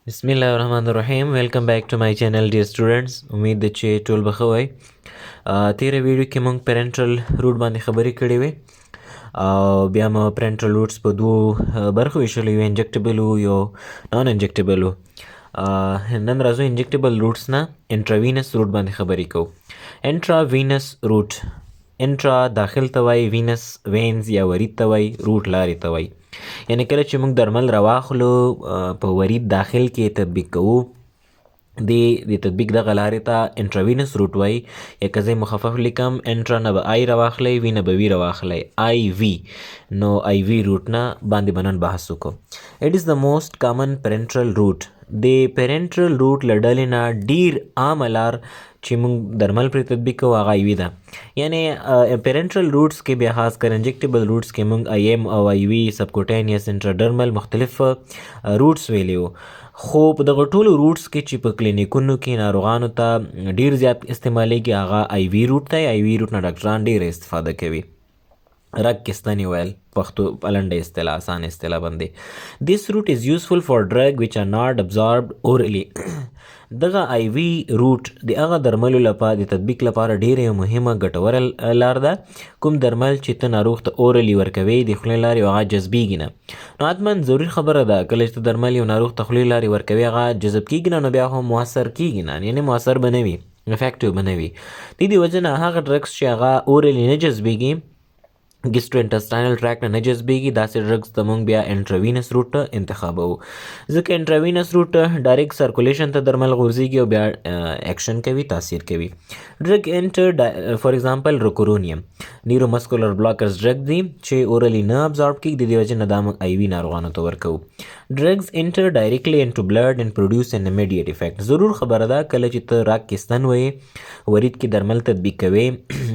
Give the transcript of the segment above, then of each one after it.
بسم الله الرحمن الرحیم. Welcome back to my channel, dear students. امید ده چې ټول به ښه وئ. تیره ویډیو کې موږ parenteral route باندې خبرې کړې وې او بیا مو parenteral routes په دوو برخو ویشلو، یو injectable وو، یو non injectable وو. نن راځو injectable routes نه intravenous route باندې خبرې کوو. Intravenous route، intra داخل ته وایي، venous veins یا ورید ته وایي، route لارې ته وایي. یعنی کله چې موږ درمل راواخلو، په ورید داخل کې تطبیق کوو، د تطبیق دغه لارې ته intravenous route وایي. یا که زه مخفف لیکم، intra نه به I راواخلئ، V نه به V راواخلئ، IV. نو IV route نه باندې به نن بحث وکړو. It is the most common parenteral route. د parenteral route له ډلې نه ډیر عامه لار چې موږ درمل پرې تطبیق کوو، هغه IV ده. یعنی parenteral routes کې بیا خاص کر injectable routes کې موږ IM او IV، subcutaneous، intradermal مختلف routes ویلي وو، خو په دغه ټولو routes کې چې په کلینیکونو کې ناروغانو ته ډیر زیات استعمالیږي، هغه IV route دی. IV route نه ډاکټران ډیره استفاده کوي. رګ کې ستنې ویل پښتو په لنډه اصطلاح، اسانه اصطلاح باندې. This route is useful for drug which are not absorbed orally. دغه IV route د هغه درملو لپاره د تطبیق لپاره ډیره یو مهمه ګټوره لار ده، کوم درمل چې ته ناروغ ته orally ورکوې د خولې لارې، هغه جذبیږي نه. نو حتما ضروري خبره ده، کله چې ته درمل یو ناروغ ته خولې لارې ورکوې، هغه جذب کیږي نه، نو بیا هم موثر کیږي نه، یعنی موثر به نه وي، effective به نه وي. د دې وجه نه هغه drugs چې هغه orally نه جذبیږي، gastrointestinal tract نه نه جذبیږي، داسې drugs ته مونږ بیا intravenous route انتخابوو، ځکه intravenous route direct circulation ته درمل غورځیږي او بیا اکشن کوي، تاثیر کوي. Drug enter, for example, rocuronium، neuromuscular blockers drug دی چې orally نه absorb کیږي، د دې وجې نه دا موږ IV ناروغانو ته ورکوو. Drugs enter directly into blood and produce an immediate effect. ضرور خبره ده، کله چې ته رګ کې ستن وې، ورید کې درمل تطبیق کوې،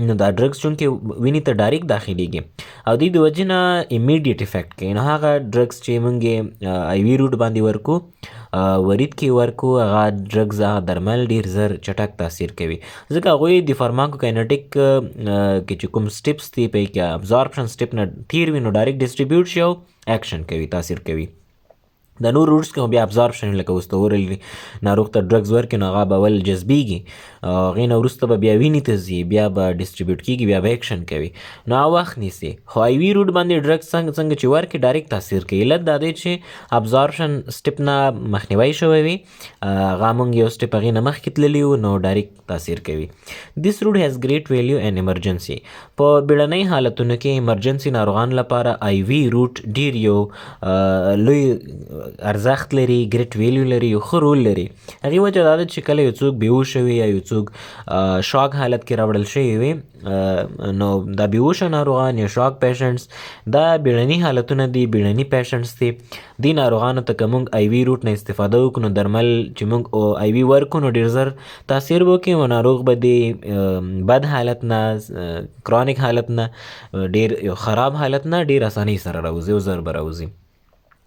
نو دا drugs چونکې وینې ته direct داخلیږي او دې د وجې نه immediate effect کوي. نو هغه drugs چې موږ یې IV route باندې ورکو، ورید کې ورکو، هغه drugs، هغه درمل ډیر زر چټک تاثیر کوي، ځکه هغوی د pharmacokinetic کې چې کوم steps دي، په کې absorption step نه تیر وي، نو direct distribute شي او اکشن کوي، تاثیر کوي. د نور routes کې بیا absorption، لکه اوس ته orally ناروغ ته drugs ورکړې، نو هغه به اول جذبیږي، هغې نه وروسته به بیا وینې ته ځي، بیا به distribute کیږي، بیا به اکشن کوي، نو هغه وخت نیسي. خو IV route باندې drugs څنګه چې ورکړې، direct تاثیر کوي. علت دا دی چې absorption step نه مخنیوی شوی وي، هغه موږ یو step هغې نه مخکې تللي وو، نو direct تاثیر کوي. This route has great value in emergency. په بیړنۍ حالتونو کې، emergency ناروغان لپاره IV route ډیر یو لوی ارزښت لري، great value لري، یو ښه رول لري. هغې وجه دا ده چې کله یو څوک بېهوښه وي یا یو څوک shock حالت کې راوړل شوی وي، نو دا بېهوښه ناروغان یا shock patients، دا بیړني حالتونه دي، بیړني patients دي. دې ناروغانو ته که موږ IV route نه استفاده وکړو، نو درمل چې موږ IV ورکړو، نو ډېر زر تاثیر به وکړي او ناروغ به د بد حالت نه، chronic حالت نه، ډېر یو خراب حالت نه ډېر اسانۍ سره راوځي او زر به راوځي.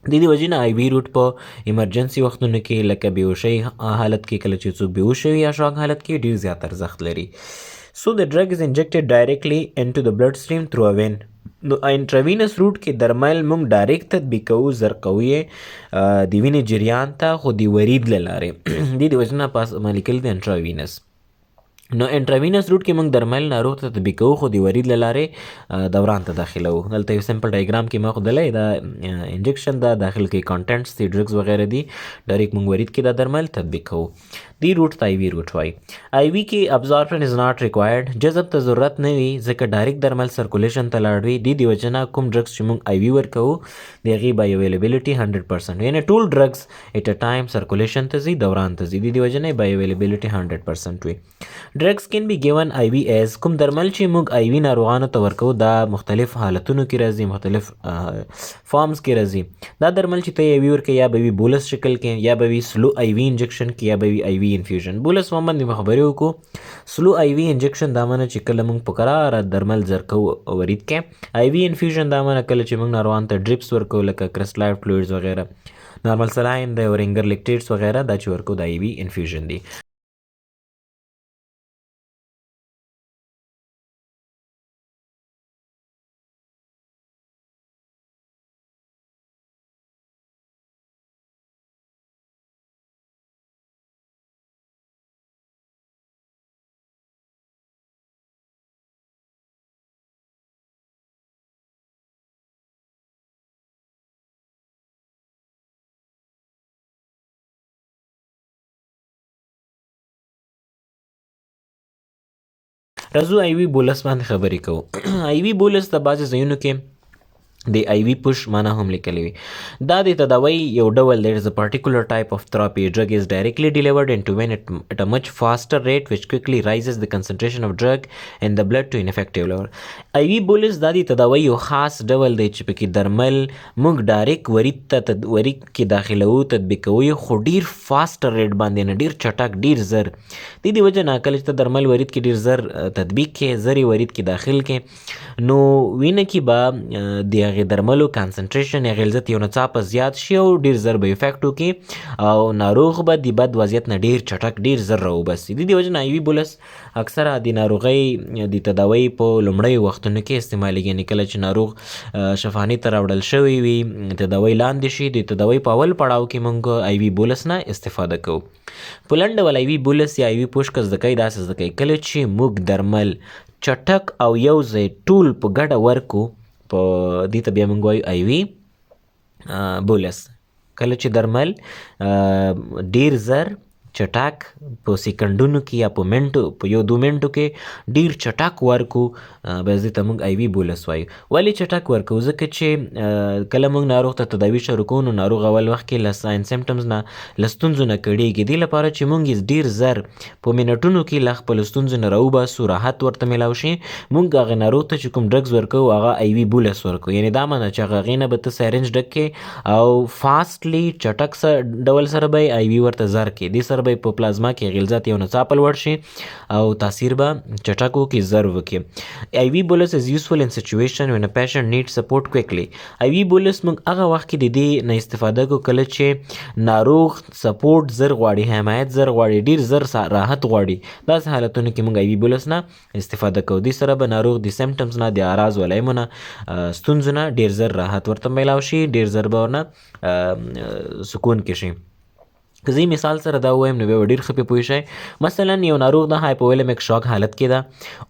د دې وجې نه IV route په emergency وختونو کې، لکه بېهوښۍ حالت کې، کله چې څوک بېهوښه وي یا shock حالت کې، ډېر زیات ارزښت لري. So the drug is injected directly into the bloodstream through a vein. نو intravenous route کې درمل موږ direct تطبیق کوو، زرقوو یې د وینې جریان ته، خو د ورید له لارې. د دې وجې نه پاس ما لیکل دي intravenous. نو intravenous route کې موږ درمل ناروغ ته تطبیق کوو، خو د ورید له لارې دوران ته داخلوو. دلته یو simple diagram کې ما ښودلی، دا injection ده، داخل کې contents دي، drugs وغیره دي، direct موږ ورید کې دا درمل تطبیق کوو. دې route ته IV route وایي. IV کې absorption is not required. جذب ته ضرورت نه وي، ځکه direct درمل circulation ته لاړ وي. دې وجې نه کوم drugs چې موږ IV ورکوو، د هغې bioavailability 100%، یعنی ټول drugs at a time circulation ته ځي، دوران ته ځي، دې وجې نه bioavailability 100% وي. Drugs can be given IV as، کوم درمل چې موږ IV ناروغانو ته ورکوو، دا مختلف حالتونو کې راځي، مختلف forms کې راځي. دا درمل چې ته IV ورکوې، یا به وي bolus شکل کې، یا به وي slow IV injection کې، یا به وي IV infusion. Bolus form باندې به خبرې وکړو. Slow IV injection دا معنی چې کله موږ په کراره درمل زرکوو ورید کې. IV infusion دا معنی کله چې موږ ناروغان ته drips ورکوو، لکه crystalloid fluids وغیره، normal saline دی او Ringer lactates وغیره، دا چې ورکوو، دا IV infusion دی. راځو IV bolus باندې خبرې کوو. IV bolus د بعضې ځایونو کې د IV push معنا هم لیکلې وي. دا د تداوی یو ډول دی. Is a particular type of therapy. Drug is directly delivered into vein at a much faster rate, which quickly rises the concentration of drug in the blood to an effective level. IV bolus دا د تداوی یو خاص ډول دی چې پکې درمل موږ direct ورید ته، ورید کې داخلوو، تطبیقوو، خو ډیر faster rate باندې نه، ډیر چټک، ډیر زر. د دې وجه نه کله چې ته درمل ورید کې ډیر زر تطبیق کې، زر یې ورید کې داخل کې، نو وینه کې به د هغې درملو concentration یا غلظت یو ناڅاپه زیات شي او ډیر زر به effect وکړي او ناروغ به د بد وضعیت نه ډیر چټک، ډیر زر راوباسي. د دې وجه نه IV bolus اکثره د ناروغۍ د تداوی په لومړیو وختونو کې استعمالیږي، یعنې کله چې ناروغ شفاخانې ته راوړل شوی وي، تداوی لاندې شي، د تداوی په اول پړاو کې موږ IV bolus نه استفاده کوو. په لنډ ډول IV bolus یا IV push که زده کوئ، داسې زده کوئ: کله چې موږ درمل چټک او یو ځای ټول په ګډه ورکو، په دې ته بیا موږ وایو IV bolus. کله چې درمل ډیر زر چټک په سیکنډونو کې یا په منټو، په یو دو منټو کې ډیر چټک ورکو، بس دې ته موږ IV bolus وایو. ولې چټک ورکو؟ ځکه چې کله موږ ناروغ ته تداوي شروع کوو، نو ناروغ اول وخت کې له sign symptoms نه، له ستونزو نه کړیږي. دې لپاره چې موږ یې ډیر زر په منټونو کې له خپلو ستونزو نه راوباسو، راحت ورته میلاو شي، موږ هغه ناروغ ته چې کوم drugs ورکوو، هغه IV bolus ورکوو. یعنې دا معنی چې هغه هغې نه به ته syringe ډک کې او fastly، چټک ډول سره به IV ورته زر کې. دې سره به په پلازما کې غلظت یو ناڅاپه لوړ شي او تاثیر به چټک وکړي، زر وکړي. IV bolus is useful in situation when a patient needs support quickly. IV bolus موږ هغه وخت کې د دې نه استفاده کوو کله چې ناروغ support زر غواړي، حمایت زر غواړي، ډیر زر راحت غواړي. داسې حالتونو کې موږ IV bolus نه استفاده کوو. دې سره به ناروغ د symptoms نه، د اعراض و علایمو نه، ستونزو نه ډیر زر راحت ورته میلاو شي، ډیر زر به ورنه سکون کې شي. که زه مثال سره دا ووایم، نو بیا به ډېر ښه پرې پوه شئ. مثلا یو ناروغ د hypovolemic shock حالت کې ده.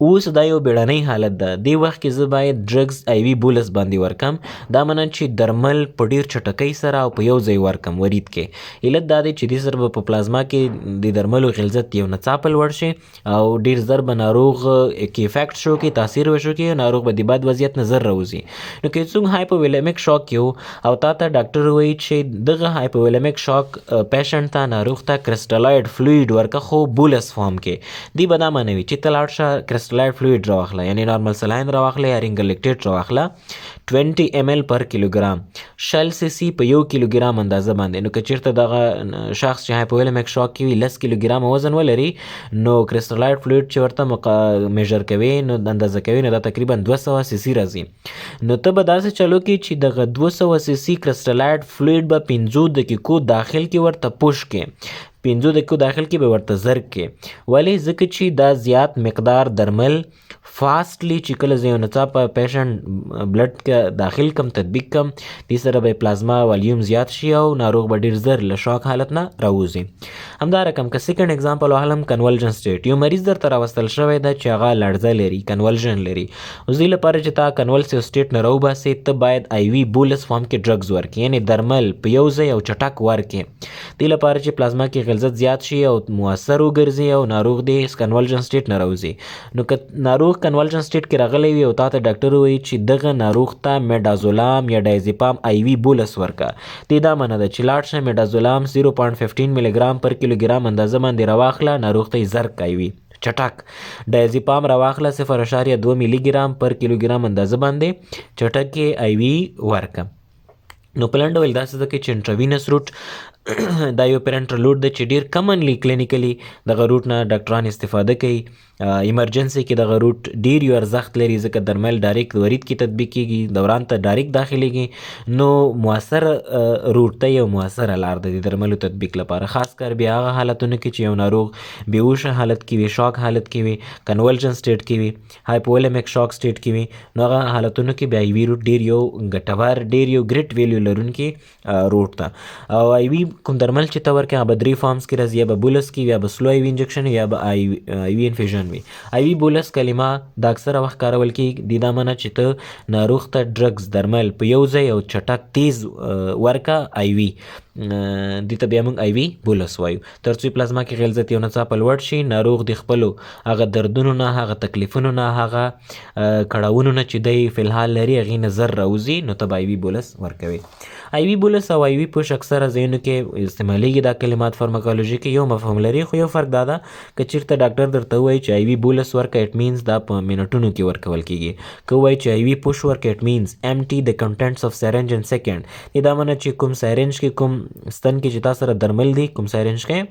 اوس دا یو بیړنۍ حالت ده. دې وخت کې زه باید drugs IV bolus باندې ورکم. دا معنی چې درمل په ډېر چټکۍ سره او په یو ځای ورکم ورید کې. علت دا دی چې دې سره به په پلازما کې د درملو غلظت یو ناڅاپه لوړ شي او ډېر زر به ناروغ کې effect شو کې، تاثیر به شو کې، ناروغ به د بد وضعیت نه زر راوځي. نو که څوک hypovolemic shock کې او تا ته ډاکټر وایي چې دغه hypovolemic shock patient ته، ناروغ ته crystalloid fluid ورکه، خو bolus form کې، دی به دا معنی وي چې ته لاړ شه، crystalloid fluid راواخله، یعنی normal saline راواخله یا Ringer lactate راواخله، 20 ml per kilogram، 20 cc په 1 کیلوګرام اندازه باندې. نو که چیرته دغه شخص چې hypovolemic shock کې وي 10 کیلوګرام وزن ولري، نو crystalloid fluid چې ورته measure کوي، نو اندازه کوي، نو دا تقریبا 200 سی سی راځي. نو ته به داسې چلو کې چې دغه 200 cc crystalloid fluid به 5 دقیقو داخل کې ورته push کې، 5 دقیقو داخل کې به ورته زر کې. ولې؟ ځکه چې دا زیات مقدار درمل fastly چې کله زه یو ناڅاپه patient blood کې داخل کم، تطبیق کم، دې سره به پلازما والیوم زیات شي او ناروغ به ډیر زر له shock حالت نه راوځي. همدا رقم که second example واخلم، convulsion state. یو مریض درته راوستل شوی ده چې هغه لړزه لري، convulsion لري. اوس دې لپاره چې تا convulsive state نه راوباسې، ته باید IV bolus form کې drugs ورکړې، یعنې درمل په یو ځای او چټک ورکړې، دې لپاره چې پلازما کې غلظت زیات شي او موثر وګرځي او ناروغ دې convulsion state نه راوځي. نو که ناروغ convulsion state کې راغلی وي او تا ته ډاکټر وایي چې دغه ناروغ ته midazolam یا diazepam IV bolus ورکه، دې دا معنی ده چې لاړ شه، midazolam 0.15 milligram per kilogram اندازه باندې راواخله، ناروغ ته یې زر که IV چټک. diazepam راواخله، 0.2 milligram per kilogram اندازه باندې چټک یې IV ورکه. نو په لنډ ډول داسې ده چې intravenous route دا یو parenteral route دی چې ډیر commonly clinically دغه route نه ډاکټران استفاده کوي. emergency کې دغه route ډیر یو ارزښت لري، ځکه درمل direct ورید کې تطبیق کیږي، دوران ته direct داخليږي. نو موثر route ته، یو موثره لار ده د درملو تطبیق لپاره، خاص کر بیا هغه حالتونو کې چې یو ناروغ بیهوشه حالت کې وي، shock حالت کې وي، convulsion state کې وي، hypovolemic shock state کې وي. نو هغه حالتونو کې بیا IV route ډیر یو ګټور، ډیر یو great value لرونکي route ده. او IV کوم درمل چې ته ورکې، هغه به درې forms کې راځي: یا به bolus کې، یا به slow IV injection، یا به IV infusion وي. IV bolus کلمه د اکثره وخت کارول کېږي. د دا معنی چې ته ناروغ ته drugs، درمل په یو ځای او چټک، تیز ورکه IV. دې ته بیا موږ IV bolus وایو، ترڅو پلازما کې غلظت یو ناڅاپه لوړ شي، ناروغ د خپلو هغه دردونو نه، هغه تکلیفونو نه، هغه کړاوونو نه چې دی فلحال لري هغې نه زر راوځي، نو ته به IV bolus ورکوي. IV bolus او IV push اکثره ځایونو کې استعمالیږي. دا کلمات فارماکولوژي کې یو مفهوم لري، خو یو فرق دا ده که چیرته ډاکټر درته ووایي چې IV bolus ورکړه، it means دا په منټونو کې ورکول کیږي. که ووایي چې IV push ورکړه، it means empty the contents of syringe in second. دا معنی چې کوم syringe کې، کوم ستن کې چې تا سره درمل دي، کوم syringe کې،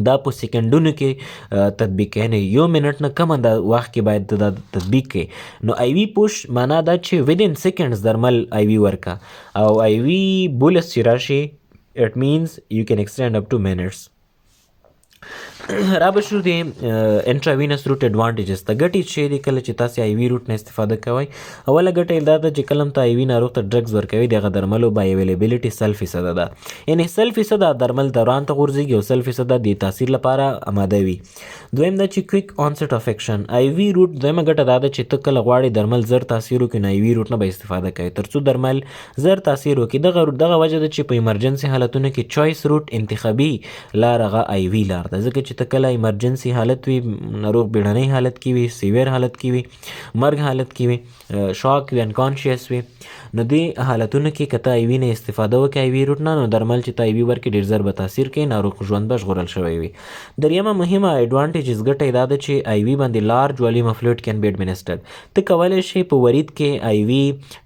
دا په سیکنډونو کې تطبیق کوي، یعنی یو منټ نه کم دا وخت کې باید دا تطبیق کړي. نو IV push معنا دا چې within seconds درمل IV ورکا، او IV bolus چې راشي، it means you can extend up to minutes. را به شو د intravenous route advantages ته. ګټې چې دي کله چې تاسو IV route نه استفاده کوئ، اوله ګټه یې دا ده چې کله ته IV ناروغ ته drugs ورکوي، دغه درملو bioavailability 100% ده، یعنی 100% درمل دوران ته غورځېږي او 100% د تاثیر لپاره اماده وي. دویم دا چې quick onset of action. IV route دویمه ګټه دا ده چې ته کله غواړې درمل زر تاثیر وکړي، نو IV route نه به استفاده کوي ترڅو درمل زر تاثیر وکړي. دغه وجه ده چې په emergency حالتونو کې choice route، انتخابي لار، هغه IV لار ده، ځکه چې ته کله emergency حالت وي، ناروغ بیړنۍ حالت کې وي، severe حالت کې وي، مرګ حالت کې وي، shock وي، unconscious وي، نو دې حالتونو کې که ته IV نه استفاده وکړې، IV route نه، نو درمل چې ته IV ورکړې ډېر زر به تاثیر کوي، ناروغ ژوند به ژغورل شوی وي. دریمه مهمه advantages، ګټه یې دا ده چې IV باندې large volume of fluid can be administered. ته کولی شې په ورید کې IV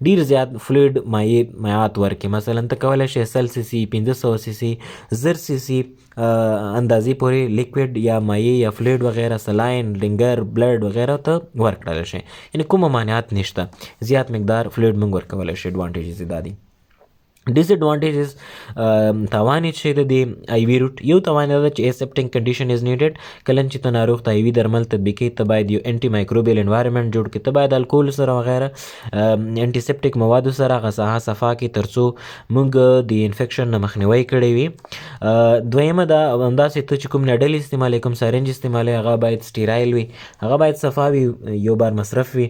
ډیر زیات fluid، مایع، مایعات ورکړې. مثلا ته کولی شې 100 سی سی، 500 سی سی، 1000 سی سی اندازې پورې liquid یا مایع یا fluid وغیره، saline، Ringer، blood وغیره ته ورکړل شي، یعنی کوم ممانعت نشته، زیات مقدار fluid موږ ورکولی شي. Advantages دا دي. Disadvantages، تاوان چې د دې IV route، یو تاوان دا چې aseptic condition is needed. کله چې ته ناروغ ته IV درمل تطبیقوي، ته باید یو antimicrobial environment جوړ کړې، ته باید الکول سره وغیره antiseptic موادو سره هغه ساحه صفا کړې ترڅو موږ د infection نه مخنیوی کړی وي. دویمه دا همداسې ته چې کوم needle استعمالوې، کوم syringe استعمالوې، هغه باید sterile وي، هغه باید صفا وي، یو بار مصرف وي،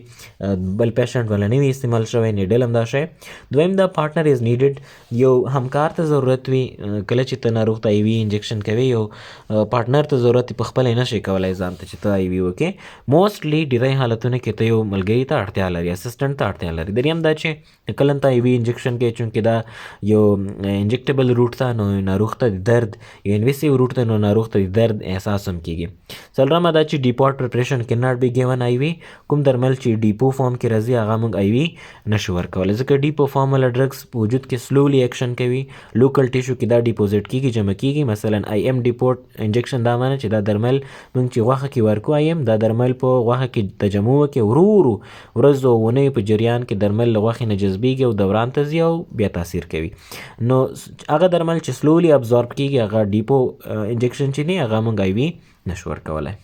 بل patient ولا نه وي استعمال شوی needle همدا شی. دویم دا partner is needed، یو همکار ته ضرورت وي. کله چې ته ناروغ ته IV injection کوي، یو partner ته ضرورت، په خپله نه شي کولای ځان ته چې ته IV وکې. Mostly ډیری حالتونو کې ته یو ملګري ته اړتیا لري، assistant ته اړتیا لري. دریم دا چې کله ته IV injection کوې، چونکې دا یو injectable route ته، نو ناروغ ته د درد، یو invasive route ته، نو ناروغ ته د درد احساس هم کیږي. څلورمه دا چې ډیپوټ پریپریشن کې not be given IV. کوم درمل چې depot form کې راځي، هغه موږ IV نشو ورکولی، ځکه depot form والا drugs په وجود کې slowly action کوي، local tissue کې دا deposit کیږي، جمع کیږي. مثلا IM depot injection، دا معنی چې دا درمل موږ چې غوښه کې ورکو IM، دا درمل په غوښه کې تجمع وکړي، ورو ورو ورځ او اونۍ په جریان کې درمل له غوښې نه جذبیږي او دوران ته ځي او بیا تاثیر کوي. نو هغه درمل چې slowly absorb کیږي، هغه depot injection چې دی، هغه موږ IV نشو ورکولی.